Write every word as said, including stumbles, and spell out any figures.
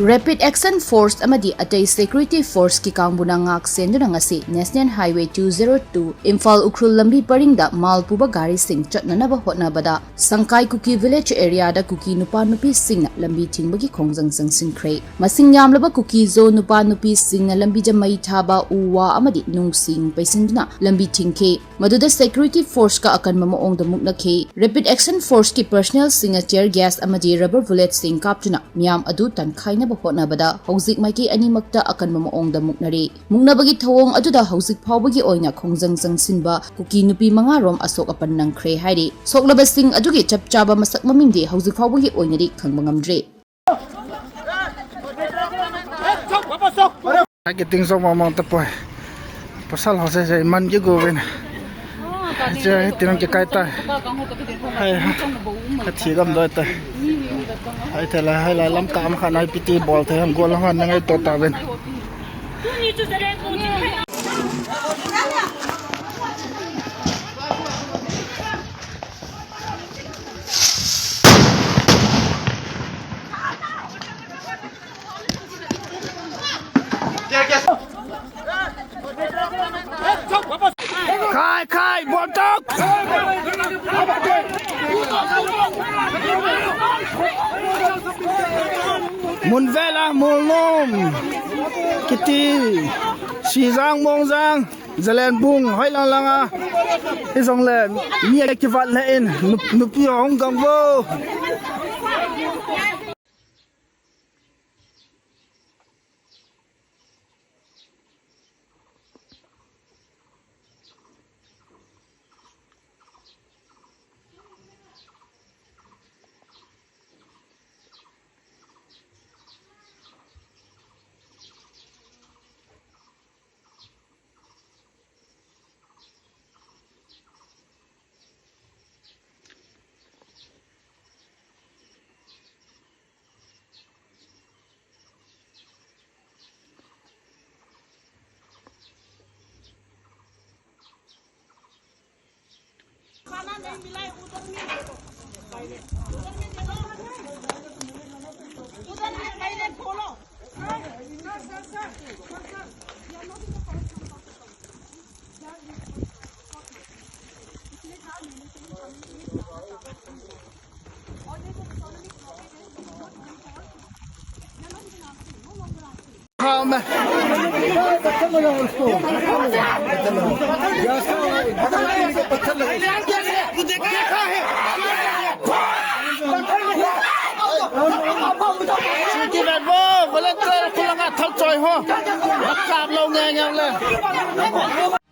Rapid Action Force ꯑꯃꯗꯤ ꯑꯇꯩ security forceꯀꯤ ꯀꯥꯡꯕꯨꯅ ꯉꯥꯛ ꯁꯦꯟꯗꯨꯅ ꯉꯁꯤ National Highway two zero two Imphal Ukhrul ꯂꯝꯕꯤ ꯄꯔꯤꯡꯗ ꯃꯥꯜ ꯄꯨꯕ ꯒꯥꯔꯤꯁꯤꯡ ꯆꯠꯅꯅꯕ ꯍꯣꯠꯅꯕꯗ ꯁꯪꯀꯥꯏ ꯀꯨꯀꯤ village areaꯗ ꯀꯨꯀꯤ ꯅꯨꯄꯥ ꯅꯨꯄꯤꯁꯤꯡꯅ ꯂꯝꯕꯤ ꯊꯤꯡꯕꯒꯤ ꯈꯣꯡꯖꯪ ꯆꯪꯁꯤꯟꯈ꯭ꯔꯦ꯫ ꯃꯁꯤꯡ ꯌꯥꯝꯂꯕ ꯀꯨꯀꯤ ꯖꯣ ꯅꯨꯄꯥ ꯅꯨꯄꯤꯁꯤꯡꯅ ꯂꯝꯕꯤꯗ ꯃꯩ ꯊꯥꯕ, ꯎ ꯋꯥ ꯑꯃꯗꯤ ꯅꯨꯡꯁꯤꯡ ꯄꯩꯁꯤꯟꯗꯨꯅ ꯂꯝꯕꯤ ꯊꯤꯡꯈꯤ꯫ ꯃꯗꯨꯗ security forceꯀ ꯑꯀꯟꯕ ꯃꯑꯣꯡꯗ ꯃꯨꯛꯅꯈꯤ꯫ Rapid Action Forceꯀꯤ personnelꯁꯤꯡꯅ tear gas ꯑꯃꯗꯤ rubber bulletꯁꯤꯡ ꯀꯥꯞꯇꯨꯅ ꯃꯤꯌꯥꯝ ꯑꯗꯨ ꯇꯟꯈꯥꯏꯅꯕ ꯍꯣꯠꯅꯕꯗ ꯍꯧꯖꯤꯛ ꯃꯥꯏꯀꯩ ꯑꯅꯤꯃꯛꯇ ꯑꯀꯟꯕ ꯃꯑꯣꯡꯗ ꯃꯨꯛꯅꯔꯤ꯫ ꯃꯨꯛꯅꯕꯒꯤ ꯊꯧꯑꯣꯡ ꯑꯗꯨꯗ ꯍꯧꯖꯤꯛ ꯐꯥꯎꯕꯒꯤ ꯑꯣꯏꯅ ꯈꯣꯡꯖꯪ ꯆꯪꯁꯤꯟꯕ ꯀꯨꯀꯤ ꯅꯨꯄꯤ ꯃꯉꯥꯔꯣꯝ ꯑꯁꯣꯛ ꯑꯄꯟ ꯅꯪꯈ꯭ꯔꯦ ꯍꯥꯏꯔꯤ꯫ ꯁꯣꯛꯂꯕꯁꯤꯡ ꯑꯗꯨꯒꯤ ꯆꯞ ꯆꯥꯕ ꯃꯁꯛ ꯃꯃꯤꯡꯗꯤ ꯍꯧꯖꯤꯛ ꯐꯥꯎꯕꯒꯤ ꯑꯣꯏꯅꯗꯤ ꯈꯪꯕ ꯉꯝꯗ꯭ꯔꯤ꯫ Hai kiting so mama ta poi. Pasal hose se man ki go ven. Che tinang ki kai ta. Hai ha. Ka thi gam doi ta. Hai te la hai la lam ka am kha nai piti bol te ham go la han ngai to ta ven. Khai khai bom tok. Munvela mulnom kiti sijang mongjang. Zalen bung hoi lang lang a. Izong le mi a kivat le in nupi hong gang vo. हाँ, मैं पत्थर लगा उसको। पत्थर लगा। Security vo, volunteer khulanga thal choi ho. Bakap lo nge nge le.